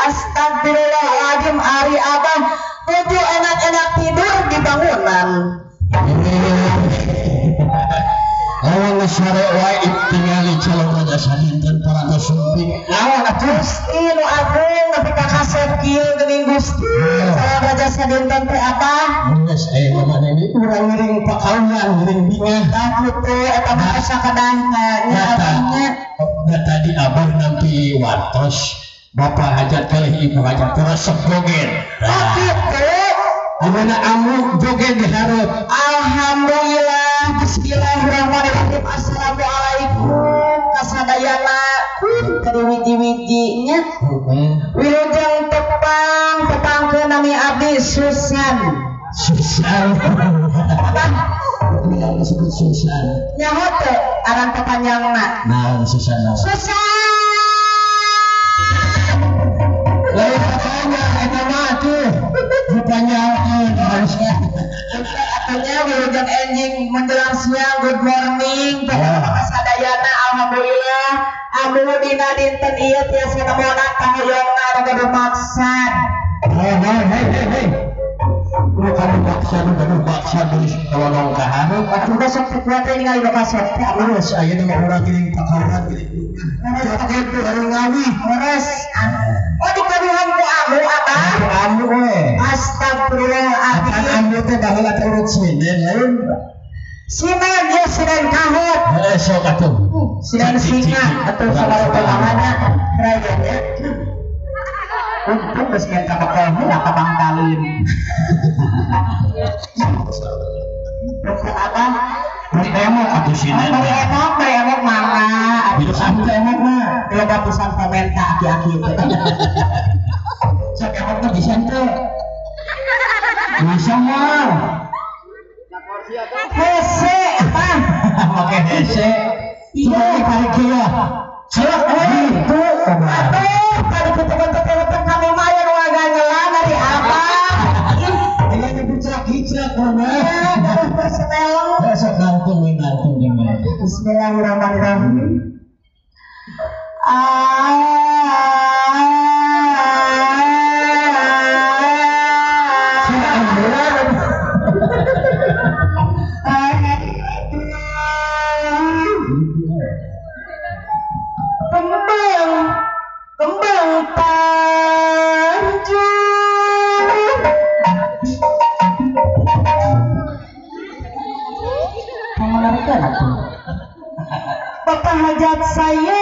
Astagfirullahaladzim ari abah nuju enak-enak tidur di bangunan. Lawan sare wae tingali calon raja sadinten parantos sumping. Naon atuh Gusti nu agung nepi ka kasep kieu geuning Gusti. Calon raja sadinten teh abah. Geus aya mama nini urang ngiring pakaulan ngiring bingah. Tah kitu eta mah sakadahna nya abahnya. Da tadi abah nampi wartos bapak hajat kalih ibu hajat resep joget. Tah kitu. Dimana amuk joget di hareup. Alhamdulillah. Bismillahirrahmanirrahim. Assalamualaikum kasadayana keur wiji-wijinya. Wilujeng tepang tepangkeun nami abdi Susan. Susan. Disebut Susan. Nyaho teu aran papanjangna? Naon Susan? Susan. Lain papanjang eta mah atuh. Dipanjangkeun harusnya. Artinya wilujeng enjing menjelang siang, good morning pokokna kasadayana alhamdulillah anu dina dinten ieu tiasa nemona kahoyongna anu gaduh maksad. Hei hei hei hei. Nu gaduh maksad nu gaduh maksad geus tolong ka hareup atuh besok teh kuat teh ningali nu kasep teh geus ayeuna mah urang geuning pakaulan geuning. Joget baru ngawi leres. Oh dikaduhan ku amu abah. Amu we. Astagfirullahaladzim. Amu teh baheula teh urut sinden lain. Sinden ye sinden kahut. Heuh sok atuh. Sinden singa atuh sabaraha lamana rayanya. Untung geus minta bekal heula ka Bang Talin. Dokter abah beri emok atuh sinden. Beri emok, beri emok mangga. Hidup atuh emok mah. Loba pisan pamenta aki-aki teh. Sok emok mah bisa teh. Bisa mah. Hese apa? Make hese. Iya, kali kieu. Selak itu. Atuh, tadi kitu-kitu kami mah aya nu ngaganjelan dari abah. Aya dibicak-hicak mah. Persnelong. Sok nangtung we nangtung jeung mah. Bismillahirrahmanirrahim. Kembang kembang tanjung. Menarikkan aku. Bapak hajat saya,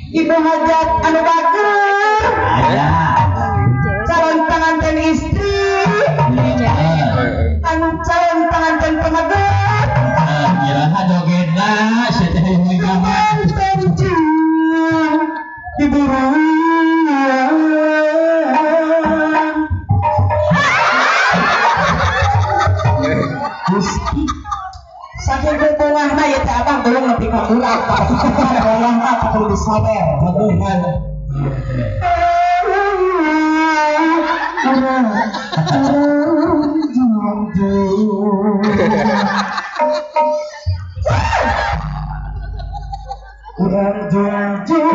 ibu hajat anu bager, calon pengantin istri, anu calon pengantin pemegat. Iraha jogetna sia teh pengantin diburu. Gusti saking bungahna ieu teh abah belum nepi ka urat bungahna kudu disawer bungahna. Urang junjung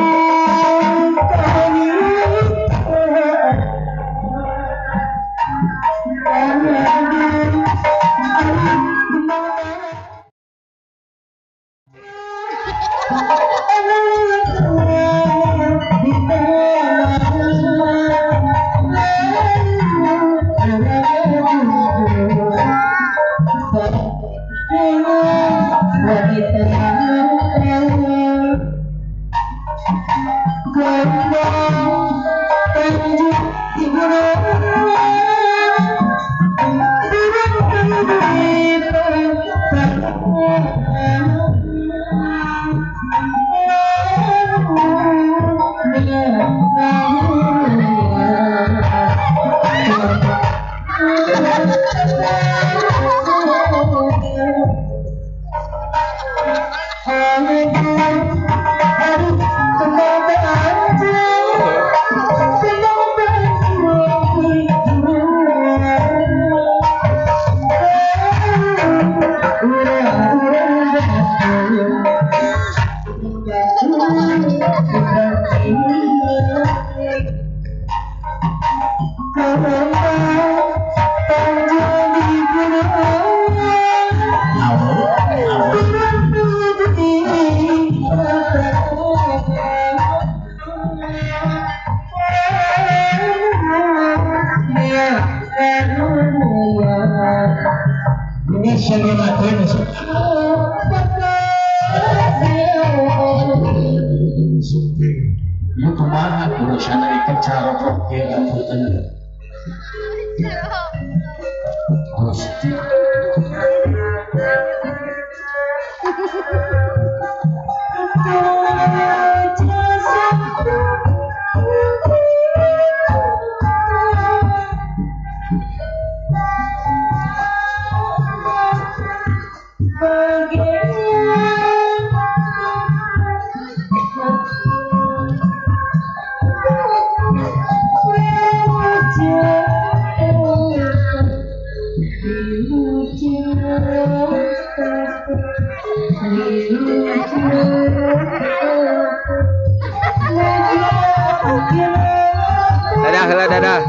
Diselunakeun. Ieu kumaha urusan ieu carok kieu atuh teh. Gusti. Dadah, dadah, dadah.